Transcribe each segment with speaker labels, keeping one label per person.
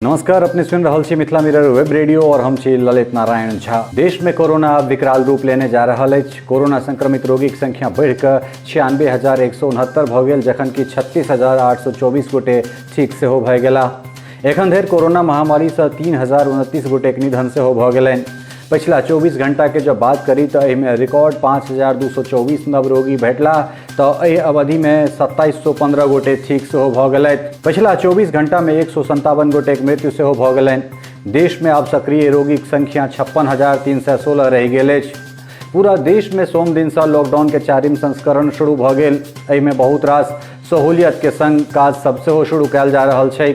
Speaker 1: नमस्कार, अपने सुनि रहल छी मिथिला मिरर वेब रेडियो और हम छी ललित नारायण झा। देश में कोरोना आब विकराल रूप लेने जा रहल अछि। कोरोना संक्रमित रोगीक संख्या बढ़ि कऽ 96,169 भऽ गेल, जखन कि 36,824 गोटे ठीक सेहो भए गेलाह। एखन धरि कोरोना महामारीसँ 3,029 गोटेक निधन सेहो भऽ गेलनि। पछिला 24 घंटा के जब बात करी तऽ एहिमे रिकॉर्ड 5,224 नव रोगी भेटला, तऽ एहि अवधिमे 2,715 गोटे ठीक सेहो भऽ गेलथि। पछिला 24 घंटामे 157 गोटेक मृत्यु सेहो भऽ गेलनि। देशमे आब सक्रिय रोगीक संख्या 56,316 रहि गेल अछि। पूरा देशमे सोम दिनसँ लॉकडाउनके चारिम संस्करण शुरू भऽ गेल। एहिमे बहुत रास सहूलियतके संग काज सब सेहो शुरू कयल जा रहल छै।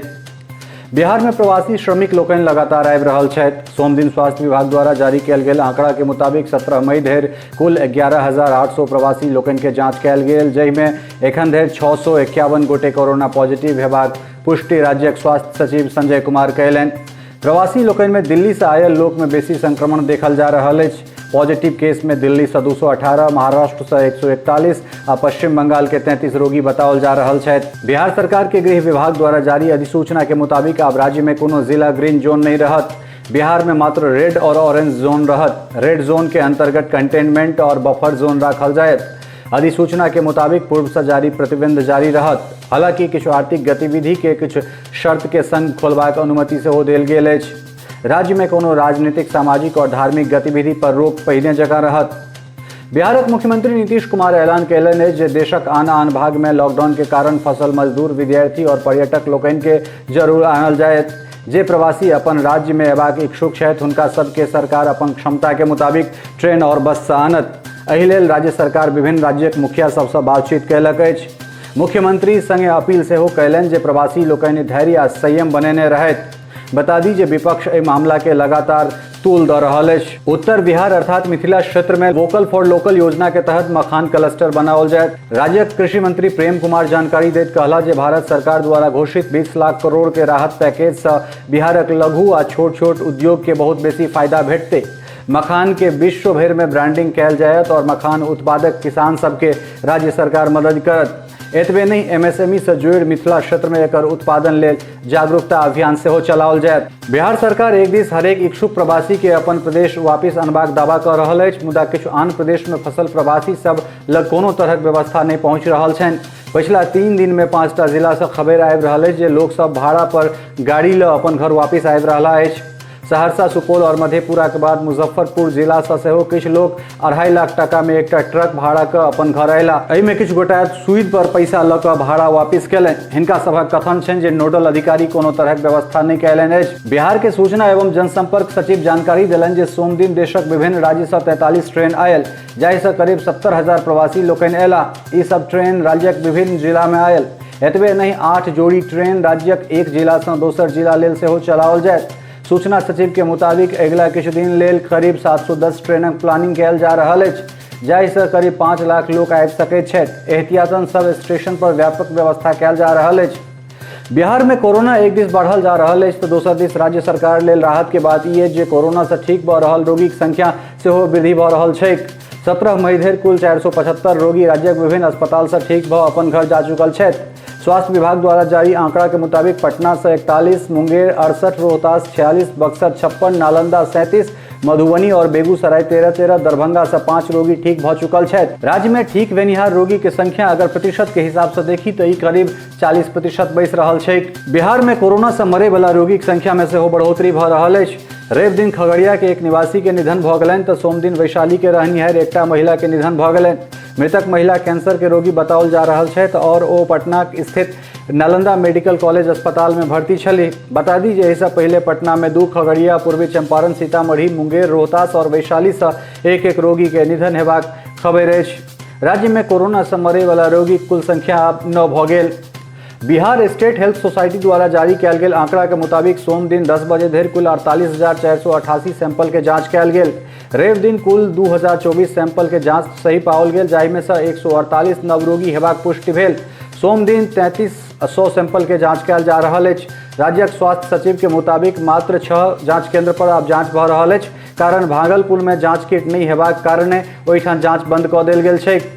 Speaker 1: बिहार में प्रवासी श्रमिक लोकनि लगातार आबि रहल छथि। सोमदिन स्वास्थ्य विभाग द्वारा जारी कयल गेल आंकड़ा के मुताबिक 17 मई धरि कुल 11,800 प्रवासी लोकनि के जांच कयल गेल, जाहिमे एखन धरि 651 गोटे कोरोना पॉजिटिव हेबाक पुष्टि राज्यक स्वास्थ्य सचिव संजय कुमार कयलनि। प्रवासी लोकनि में दिल्ली से आयल लोक में बेसी संक्रमण देखल जा रहल अछि। पॉजिटिव केस में दिल्ली से 218, महाराष्ट्र से 141 आ पश्चिम बंगाल के 33 रोगी बताओल जा रहल छथि। बिहार सरकार के गृह विभाग द्वारा जारी अधिसूचना के मुताबिक आब राज्य में कोनो जिला ग्रीन जोन नहीं रहत। बिहार में मात्र रेड और ऑरेंज जोन रहत। रेड जोन के अंतर्गत कंटेनमेंट और बफर जोन राखल जायत। अधिसूचना के मुताबिक पूर्व से जारी प्रतिबंध जारी रहत। हालांकि किछु आर्थिक गतिविधि के किछु शर्त के संग खोलबाक अनुमति सेहो देल गेल अछि। राज्य में कोनो राजनीतिक, सामाजिक और धार्मिक गतिविधि पर रोक पहिने जकाँ रहत। बिहारक मुख्यमंत्री नीतीश कुमार ऐलान कयलनि अछि जे देशक आन आन भाग में लॉकडाउन के कारण फसल मजदूर, विद्यार्थी और पर्यटक लोकनि के जरूर आनल जायत। जे प्रवासी अपन राज्य में अयबाक इच्छुक छथि, हुनका सबके सरकार अपन क्षमता के मुताबिक ट्रेन और बस से आनत। एहि लेल राज्य सरकार विभिन्न राज्यक मुखिया सबसँ बातचीत कयलक अछि। मुख्यमंत्री संगे अपील सेहो कयलनि जे प्रवासी लोकनि धैर्य आ संयम बनेने रहथि। बता दी जे विपक्ष एहि मामला के लगातार तूल दऽ रहल अछि। उत्तर बिहार अर्थात मिथिला क्षेत्र में वोकल फॉर लोकल योजना के तहत मखान क्लस्टर बनाओल जायत। राज्यक कृषि मंत्री प्रेम कुमार जानकारी दैत कहला जे भारत सरकार द्वारा घोषित 20 लाख करोड़ के राहत पैकेज से बिहारक लघु आ छोट छोट उद्योग के बहुत बेसी फायदा भेटतै। मखान के विश्व भरि में ब्रांडिंग कयल जायत और मखान उत्पादक किसान सबके राज्य सरकार मदद करत। एतबे नहि, एमएसएमई से जुड़ि मिथिला क्षेत्र में एकर उत्पादन लेल जागरूकता अभियान सेहो चलाओल जायत। बिहार सरकार एक दिस हरेक इच्छुक प्रवासी के अपन प्रदेश वापिस अनबाक दावा कऽ रहल अछि, मुदा किछु आन प्रदेश में फसल प्रवासी सब लग कोनो तरहक व्यवस्था नहि पहुंचि रहल छनि। पछिला 3 दिन में 5टा जिला से खबरि आबि रहल अछि जे लोक सब भाड़ा पर गाड़ी लऽ अपन घर वापिस आबि रहला अछि। सहरसा, सुपौल और मधेपुरा के बाद मुजफ्फरपुर जिला से सेहो किछु लोक 2.5 लाख टाका में एकटा ट्रक भाड़ा कऽ अपन घर अयला। एहिमे किछु गोटा सूद पर पैसा लऽ कऽ भाड़ा वापिस केलनि। हिनका सभक कथन छनि जे नोडल अधिकारी कोनो तरहक व्यवस्था नहि कयलनि अछि। बिहार के सूचना एवं जनसंपर्क सचिव जानकारी देलनि जे सोमदिन देशक विभिन्न राज्य से 43 ट्रेन आयल, जाहिसँ करीब 70,000 प्रवासी लोकनि अयलाह। ई सब ट्रेन राज्यक विभिन्न जिला में आयल। एतबे नहि, 8 जोड़ी ट्रेन राज्यक एक जिला सँ दोसर जिला लेल सेहो चलाओल जायत। सूचना सचिव के मुताबिक अगिला किछु दिन लेल करीब 710 ट्रेनक प्लानिंग कयल जा रहल अछि, जाहिसँ करीब 5 लाख लोक आबि सकैत छथि। एहतियातन सब स्टेशन पर व्यापक व्यवस्था कयल जा रहल अछि। बिहार में कोरोना एक दिस बढ़ल जा रहल अछि तऽ दोसर दिस राज्य सरकार लेल राहत के बात ई अछि जे कोरोना से ठीक भऽ रहल रोगीक संख्या सेहो वृद्धि भऽ रहल छैक। 17 मई धरि कुल 475 रोगी राज्यक विभिन्न अस्पताल से ठीक भऽ अपन घर जा चुकल छथि। स्वास्थ्य विभाग द्वारा जारी आंकड़ा के मुताबिक पटना से 41, मुंगेर 68, रोहतास 46, बक्सर 56, नालंदा 37, मधुबनी और बेगूसराय 13-13, दरभंगा से 5 रोगी ठीक भऽ चुकल छथि। राज्य में ठीक भेनिहार रोगी के संख्या अगर प्रतिशत के हिसाब से देखी तऽ ई करीब 40% बैस रहल छैक। बिहार में कोरोना से मरे वाला रोगीक संख्या में सेहो बढ़ोतरी भऽ रहल अछि। रवि दिन खगड़िया के एक निवासी के निधन भऽ गेलनि तऽ सोमदिन वैशाली के रहनिहार एकटा महिला के निधन भऽ गेलनि। मृतक महिला कैंसर के रोगी बताओल जा रहल छथि और ओ पटना स्थित नालंदा मेडिकल कॉलेज अस्पताल में भर्ती छली। बता दी जे एहिसँ पहिले पटना में 2, खगड़िया, पूर्वी चंपारण, सीतामढ़ी, मुंगेर, रोहतास और वैशाली से एक एक रोगी के निधन हेबाक खबरि अछि। राज्य में कोरोना से मरे वाला रोगीक कुल संख्या आब 9 भऽ गेल। बिहार स्टेट हेल्थ सोसाइटी द्वारा जारी कयल गेल आंकड़ा के मुताबिक सोम दिन 10 बजे धरि कुल 48,488 सैंपल के जांच कयल गेल। रवि दिन कुल 2,024 सैंपल के जांच सही पाओल गेल, जाहिमे सँ 148 नव रोगी हेबाक पुष्टि भेल। सोम दिन 3,300 सैंपल के जांच कयल जा रहल अछि। राज्यक स्वास्थ्य सचिव के मुताबिक मात्र 6 जांच केंद्र पर आब जांच भऽ रहल अछि, कारण भागलपुर में जांच किट नहि हेबाक कारणे ओहिठाम जांच बंद कऽ देल गेल छैक।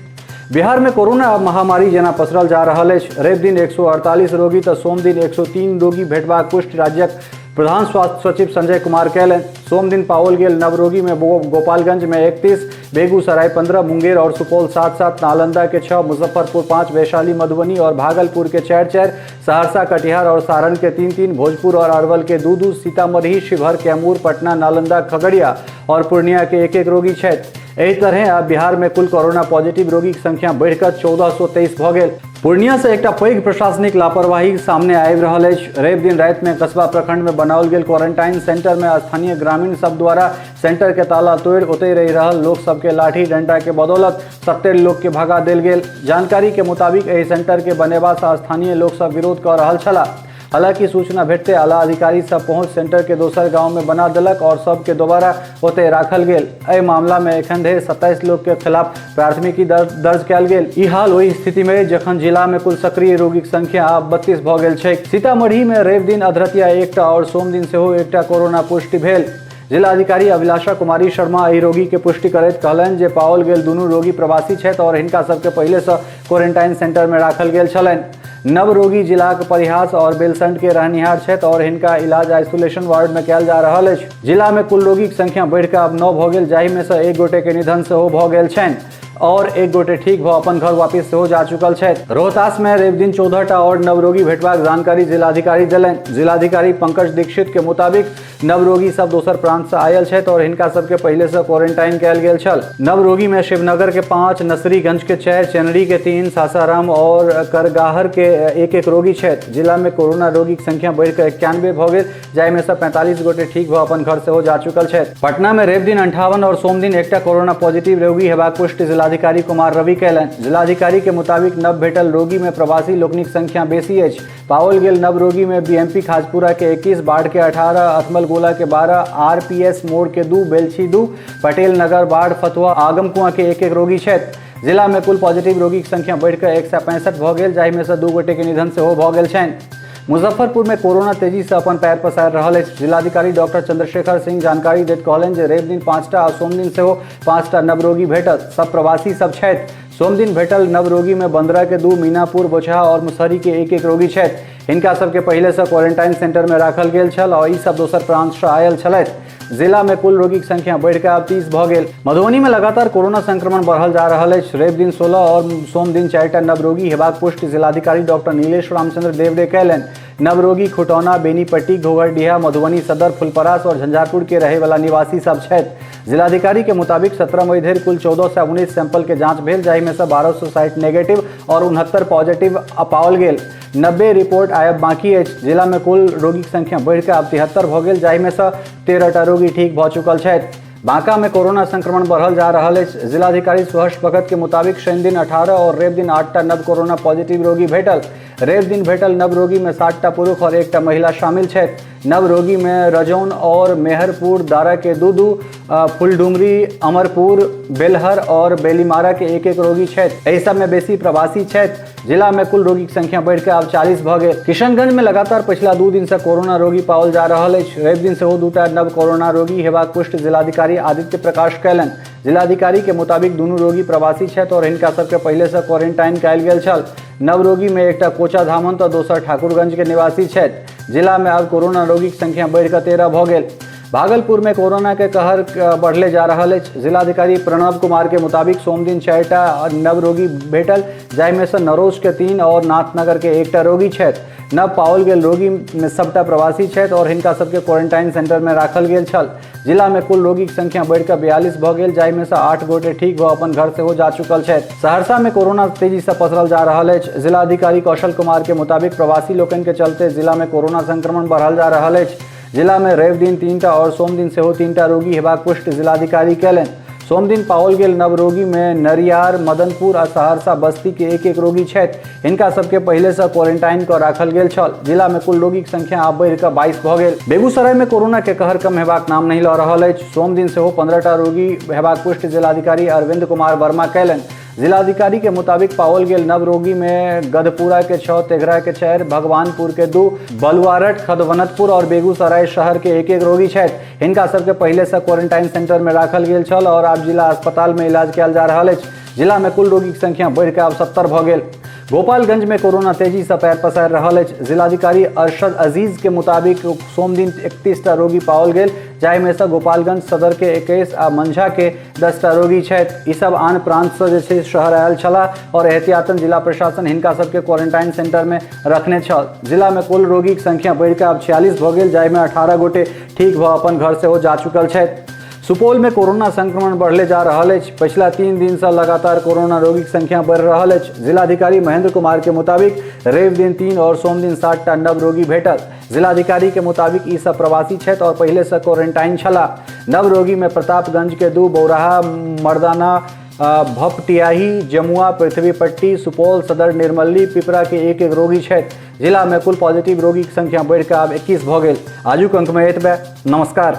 Speaker 1: बिहार में कोरोना आब महामारी जेना पसरल जा रहल अछि। रवि दिन 148 रोगी तऽ सोम दिन 103 रोगी भेटबाक पुष्टि राज्यक प्रधान स्वास्थ्य सचिव संजय कुमार कयलनि। सोमदिन पाओल गेल नव रोगी में गोपालगंज में 31, बेगूसराय 15, मुंगेर और सुपौल 7-7, नालंदा के 6, मुजफ्फरपुर 5, वैशाली, मधुबनी और भागलपुर के 4-4, सहरसा, कटिहार और सारण के 3-3, भोजपुर और अरवल के 2-2, सीतामढ़ी, शिवहर, कैमूर, पटना, नालंदा, खगड़िया और पूर्णिया के 1-1 रोगी छथि। एहि तरह आब बिहार में कुल कोरोना पॉजिटिव रोगी के संख्या बढ़िकऽ 1423 भऽ गेल। पूर्णिया से एकटा पैघ प्रशासनिक लापरवाही सामने आबि रहल अछि। रवि दिन राति में कस्बा प्रखंड में बनाओल गेल क्वारंटाइन सेंटर में स्थानीय ग्रामीण सब द्वारा सेंटर के ताला तोड़ि ओतहि रहि रहल लोक सबके लाठी डंडा के बदौलत 70 लोक के भगा देल गेल। जानकारी के मुताबिक एहि सेंटर के बनेबा से स्थानीय लोक सब विरोध कऽ रहल छलाह। हालांकि सूचना भेटते आला अधिकारी सब पहुंच सेंटर के दोसर गांव में बना देलक और सबके दोबारा ओतय राखल गेल। एहि मामला में एखन धरि 27 लोक के खिलाफ प्राथमिकी दर्ज कयल गेल। ई हाल ओहि स्थिति में जखन जिला में कुल सक्रिय रोगीक संख्या आब 32 भऽ गेल छैक। सीतामढ़ी में रवि दिन अधरतिया एकटा और सोमदिन सेहो एकटा कोरोना पुष्टि भेल। जिलाधिकारी अभिलाषा कुमारी शर्मा एहि रोगी के पुष्टि करैत कहलनि जे पाओल गेल दुनू रोगी प्रवासी छथि और हिनका सबके पहिले से क्वारंटाइन सेंटर में राखल गेल छलनि। नव रोगी जिलाक परिहास और बेलसंड के रहनिहार छथि और हिनका इलाज आइसोलेशन वार्ड में कयल जा रहल अछि। जिला में कुल रोगीक संख्या बढ़िकऽ आब 9 भऽ गेल, जाहि में से एक गोटे के निधन सेहो भऽ गेल छनि और एक गोटे ठीक भऽ अपन घर वापिस सेहो जा चुकल छथि। रोहतास में रवि दिन 14टा और नव रोगी भेटबाक जानकारी जिलाधिकारी देलनि। जिलाधिकारी पंकज दीक्षित के मुताबिक नव रोगी सब दोसर प्रांत से आयल छथि और हिनका सबके पहिले से क्वारंटाइन कयल गेल छल। नव रोगी में शिवनगर के 5, नसरीगंज के 4, चेनरी के 3, सासाराम और करगाहर के 1-1 रोगी छथि। जिला में कोरोना रोगी के संख्या बढ़िकऽ 91 भऽ गेल, जाहिमे से 45 गोटे ठीक भऽ अपन घर सेहो जा चुकल छथि। पटना में रवि दिन 58 और सोमदिन एकटा कोरोना पॉजिटिव रोगी हेबाक पुष्टि जिलाधिकारी कुमार रवि कयलनि। जिलाधिकारी के मुताबिक नव भेटल रोगी में प्रवासी लोकनिक संख्या बेसी अछि। पाओल गेल नव रोगी में बीएमपी खाजपुरा के 21, बाढ़ के 18, अथमलगोला के 12, आरपीएस मोड़ के 2, बेलछी 2, पटेल नगर, बाढ़, फतुहा, आगमकुआं के 1-1 रोगी छथि। जिला में कुल पॉजिटिव रोगी के संख्या बढ़िकऽ 165 भऽ गेल, जाहिमे से 2 गोटे के निधन सेहो भऽ गेल छनि। मुजफ्फरपुर में कोरोना तेजी से अपन पैर पसारि रहल अछि। जिलाधिकारी डॉक्टर चंद्रशेखर सिंह जानकारी दैत कहलनि जे रवि दिन 5टा आ सोमदिन सेहो 5टा नव रोगी भेटल। सब प्रवासी सब छथि। सोमदिन भेटल नव रोगी में बंदरा के 2, मीनापुर, बोचहा और मुसहरी के 1-1 रोगी छथि। हिनका सबके पहिले से क्वारंटाइन सेंटर में राखल गेल छल और ई सब दोसर प्रांत से आयल छलथि। जिला में कुल रोगी के संख्या बढ़िकऽ आब 30 भऽ गेल। मधुबनी में लगातार कोरोना संक्रमण बढ़ल जा रहल अछि। रवि दिन 16 और सोमदिन 4टा नव रोगी हेबाक पुष्टि जिलाधिकारी डॉक्टर नीलेश रामचंद्र देवरे कयलनि। नव रोगी खुटौना, बेनीपट्टी, घोघरडीहा, मधुबनी सदर, फुलपरास और झंझारपुर के रहे वाला निवासी सब छथि। जिलाधिकारी के मुताबिक 17 मई धरि कुल 1419 सैंपल के जांच भेल, जाहिमे से 1260 नेगेटिव और 69 पॉजिटिव पाओल गेल। 90 रिपोर्ट आयब बाकी अछि। जिला में कुल रोगीक संख्या बढ़िकऽ आब 73 भऽ गेल, जाहिमे से 13टा रोगी ठीक भऽ चुकल छथि। बांका में कोरोना संक्रमण बढ़ल जा रहल अछि। जिलाधिकारी सुहर्ष भगत के मुताबिक शनि दिन 18 और रवि दिन 8टा नव कोरोना पॉजिटिव रोगी भेटल। रवि दिन भेटल नव रोगी में 7टा पुरुष और 1टा महिला शामिल छथि। नव रोगी में रजौन और मेहरपुर दारा के 2-2, फुलडुमरी, अमरपुर, बेलहर और बेलीमारा के 1-1 रोगी छथि। एहि सब में बेसी प्रवासी छथि। जिला में कुल रोगी के संख्या बढ़िकऽ आब 40 भऽ गेल। किशनगंज में लगातार पछिला 2 दिन से कोरोना रोगी पाओल जा रहल अछि। रवि दिन सेहो 2टा नव कोरोना रोगी हेबाक पुष्टि जिलाधिकारी आदित्य प्रकाश कयलनि। जिलाधिकारी के मुताबिक दुनू रोगी प्रवासी छथि और हिनका सबके पहिले से क्वारंटाइन कयल गेल छल। नव रोगी में एकटा कोचा धामन तऽ दोसर ठाकुरगंज के निवासी छथि। जिला में आब कोरोना रोगी के संख्या बढ़िकऽ 13 भऽ गेल। भागलपुर में कोरोना के कहर बढ़ले जा रहल अछि। जिलाधिकारी प्रणव कुमार के मुताबिक सोमदिन 4टा नव रोगी भेटल, जाहिमे से नरोज के 3 और नाथनगर के 1टा रोगी छथि। नव पाओल गेल रोगी में सबटा प्रवासी छथि और हिनका सबके क्वारंटाइन सेंटर में राखल गेल छल। जिला में कुल रोगी के संख्या बढ़िकऽ 42 भऽ गेल, जाहिमे से 8 गोटे ठीक भऽ अपन घर सेहो जा चुकल छथि। सहरसा में कोरोना तेजी से पसरल जा रहल अछि। जिलाधिकारी कौशल कुमार के मुताबिक प्रवासी लोकनि के चलते जिला में कोरोना संक्रमण बढ़ल जा रहल अछि। जिला में रवि दिन 3टा और सोमदिन सेहो 3टा रोगी हेबाक पुष्टि जिलाधिकारी कयलनि। सोमदिन पाओल गेल नव रोगी में नरियार, मदनपुर आ सहरसा बस्ती के 1-1 रोगी छथि। हिनका सबके पहिले से क्वारंटाइन कऽ राखल गेल छल। जिला में कुल रोगी के संख्या आब बढ़िकऽ 22 भऽ गेल। बेगूसराय में कोरोना के कहर कम हेबाक नाम नहीं लऽ रहल अछि। सोमदिन सेहो 15टा रोगी हेबाक पुष्टि जिलाधिकारी अरविंद कुमार वर्मा कयलनि। जिलाधिकारी के मुताबिक पाओल गेल नव रोगी में गधपुरा के 6, तेघरा के 4, भगवानपुर के 2, बलुआरठ, खदवनतपुर और बेगूसराय शहर के 1-1 रोगी छथि। हिनका सबके पहिले से क्वारंटाइन सेंटर में राखल गेल छल और आब जिला अस्पताल में इलाज कयल जा रहल अछि। जिला में कुल रोगी के संख्या बढ़िकऽ आब 70 भऽ गेल। गोपालगंज में कोरोना तेजी से पैर पसारि रहल अछि। जिलाधिकारी अरशद अजीज के मुताबिक सोमदिन 31 टा रोगी पाओल गेल, जाहिमे से गोपालगंज सदर के 21 आ मंझा के 10 टा रोगी छथि। ई सब आन प्रांत से जे छै शहर आयल छलाह और एहतियातन जिला प्रशासन हिनका सबके क्वारंटाइन सेंटर में रखने छल। जिला में कुल रोगीक संख्या बढ़िकऽ आब 46 भऽ गेल, जाहिमे 18 गोटे ठीक भऽ अपन घर सेहो जा चुकल छथि। सुपौल में कोरोना संक्रमण बढ़ले जा रहल अछि। पछिला 3 दिन से लगातार कोरोना रोगीक संख्या बढ़ि रहल अछि। जिलाधिकारी महेंद्र कुमार के मुताबिक रवि दिन 3 और सोम दिन 7 टा नव रोगी भेटल। जिलाधिकारी के मुताबिक ई सब प्रवासी छथि और पहिले से क्वारंटाइन छलाह। नव रोगी में प्रतापगंज के 2, बौराहा, मर्दाना, भपटियाही, जमुआ, पृथ्वीपट्टी, सुपौल सदर, निर्मली, पिपरा के 1-1 रोगी छथि। जिला में कुल पॉजिटिव रोगी के संख्या बढ़िकऽ आब 21 भऽ गेल। आजुक अंक में एतबे। नमस्कार।